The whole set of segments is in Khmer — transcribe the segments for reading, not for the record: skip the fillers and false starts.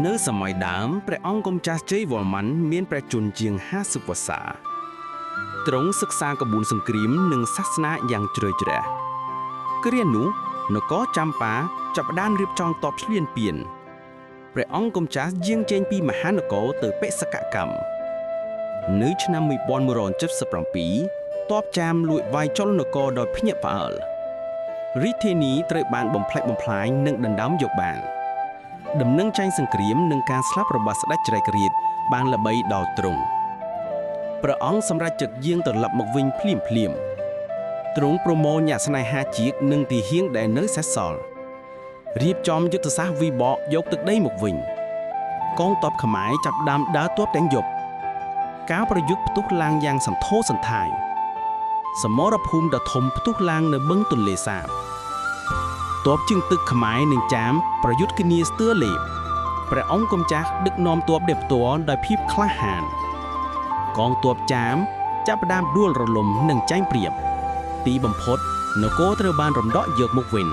នៅសម័យដើមព្រះអង្គកំចាស់ជ័យវរ្ម័នមានព្រះជន្មជាង50វស្សាទ្រង់សិក្សាក្បួនសង្គ្រាមនិងសាសនាយ៉ាងជ្រៅជ្រះគ្រានោះនគរចម្ប៉ាចាប់ផ្ដើមរៀបចំតបឈ្លានពានព្រះអង្គកំចាស់យាងចេញពីមហានគរទៅបេសកកម្មនៅឆ្នាំ1177តបចាមលួចវាយចុលនគរដោយភ្ញាក់ផ្អើលរាជធានីត្រូវបានបំផ្លិចបំផ្លាញនិងដណ្ដើមយកបាន ដំណឹងចាញ់សង្គ្រាមនិងការស្លាប់របស់ស្ដេចច្រែករាជបានល្បីដល់ទ្រង់ព្រះអង្គសម្រេចចិត្តយាងត្រឡប់មកវិញភ្លាមភ្លាមៗទ្រង់ប្រមូលញាតិស្នេហាជាតិនិងទីហៀងដែលនៅសេសសល់រៀបចំយុទ្ធសាស្ត្រវិបកយកទឹកដីមកវិញកងទ័ពខ្មែរចាប់ផ្ដើមដើរទ័ពទាំងយប់ការប្រយុទ្ធផ្ទុះឡើងយ៉ាងសន្ធោសន្ធាយសមរភូមិដ៏ធំផ្ទុះឡើងនៅបឹងទន្លេសាប ទ័ពជើងទឹកខ្មែរនិងចាមប្រយុទ្ធគ្នាស្ទើរលេបព្រះអង្គកំចាស់ដឹកនាំទ័ពដេបផ្ទាល់ដោយភាពក្លាហានកងទ័ពចាមចាប់ផ្ដើមដួលរលំនិងចាញ់ព្រៀបទីបំផុតនគរត្រូវបានរំដកយកមកវិញ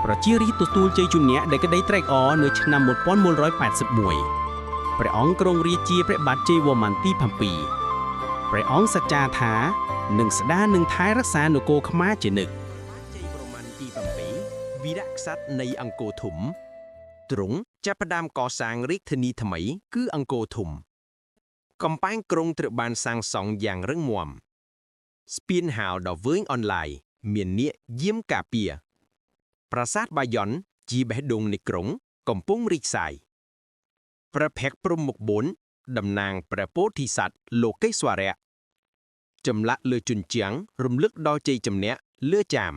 ប្រជារាស្ត្រទទួលជ័យជំនះដោយក្តីត្រេកអរនៅឆ្នាំ1181ព្រះអង្គគ្រងរាជជាព្រះបាទជ័យវរ្ម័នទី7ព្រះអង្គសច្ចាថានឹងស្ដារនិងថែរក្សានគរខ្មែរជានិច្ច ជ័យវរ្ម័នទី7វីរក្សត្រនៃអង្គរធំទ្រង់ចាប់ផ្ដើមកសាងរាជធានីថ្មី គឺអង្គរធំ កំពែងក្រុងត្រូវបានសាងសង់យ៉ាងរឹងមាំស្ពានហាលដ៏វែងអន្លាយមាននាគយាមការពារប្រាសាទបាយ័នជាបេះដូងនៃក្រុង កំពុងរីកសាយព្រះភក្ត្រព្រហ្មមុខបួនតំណាងព្រះពោធិសត្វលោកេស្វរៈចម្លាក់លើជញ្ជាំងរំលឹកដល់ជ័យជំនះលើចាម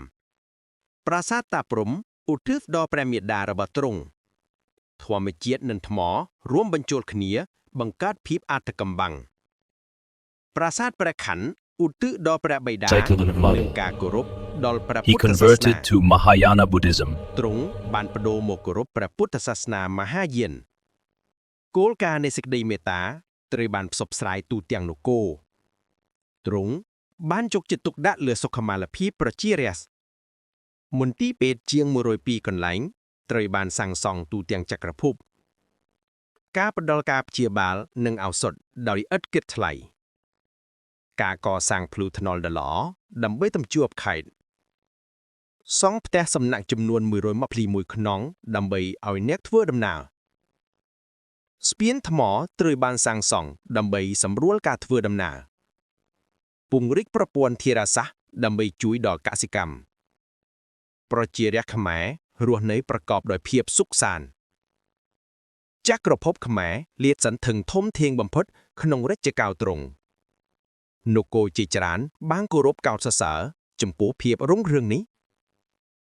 ប្រាសាទតាព្រហ្មឧទ្ទិសដល់ព្រះមាតារបស់ទ្រង់ធម្មជាតិនិងថ្មរួមបញ្ចូលគ្នា បង្កើតភាពអាថ៌កំបាំងប្រាសាទព្រះខ័នឧទ្ទិសដល់ព្រះបិតា Cycle និង model. ការគោរពដល់ព្រះ He ពុទ្ធសាសនា converted to Mahayana Buddhism. ទ្រង់បានបដូរមកគោរពព្រះពុទ្ធសាសនាមហាយានគោលការណ៍នៃសេចក្តីមេត្តាត្រូវបានផ្សព្វផ្សាយទូទាំងនគរទ្រង់បានយកចិត្តទុកដាក់លើសុខុមាលភាពប្រជារាស្ត្រមន្ទីរពេទ្យជាង102កន្លែងត្រូវបានសាងសង់ទូទាំងចក្រភពការផ្ដល់ការព្យាបាលនិងឱសថដោយឥតគិតថ្លៃការកសាងផ្លូវថ្នល់ដ៏ល្អដើម្បីទំជួបខេត្ត សង់ផ្ទះសំណាក់ចំនួន121ខ្នងដើម្បីឲ្យអ្នកធ្វើដំណើរស្ពានថ្មត្រូវបានសាងសង់ដើម្បីសម្រួលការធ្វើដំណើរពង្រីកប្រព័ន្ធធារាសាស្ត្រដើម្បីជួយដល់កសិកម្មប្រជារាស្ត្រខ្មែររស់នៅប្រកបដោយភាពសុខសាន្តចក្រភពខ្មែរលាតសន្ធឹងធំធេងបំផុតក្នុងរជ្ជកាលទ្រង់នគរជាច្រើនបានគោរពកោតសរសើរចំពោះភាពរុងរឿងនេះ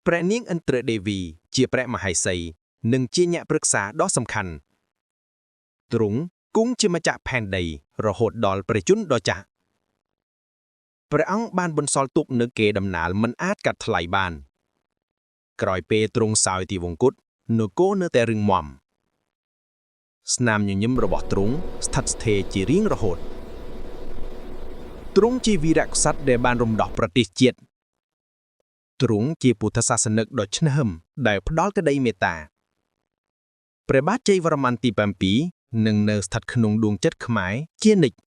ព្រះនាងឥន្ទ្រដេវីជាព្រះមហេសី និងជាអ្នកប្រឹក្សាដ៏សំខាន់ទ្រង់គង់ជាម្ចាស់ផែនដី រហូតដល់ព្រះជន្មដ៏ចាស់ព្រះអង្គបានបន្សល់ទុកនូវកេរដំណែលមិនអាចកាត់ថ្លៃបាន ក្រោយពេលទ្រង់សោយទីវង្គតនគរនៅតែរឹងមាំស្នាមញញឹមរបស់ទ្រង់ស្ថិតស្ថេរជារៀងរហូតទ្រង់ជាវីរក្សត្រដែលបានរំដោះប្រទេសជាតិ ទ្រង់ជាពុទ្ធសាសនិកដ៏ឆ្នើមដែលផ្ដល់ក្តីមេត្តាព្រះបាទជ័យវរ្ម័នទី7នឹងនៅស្ថិតក្នុងដួងចិត្តខ្មែរជានិច្ច។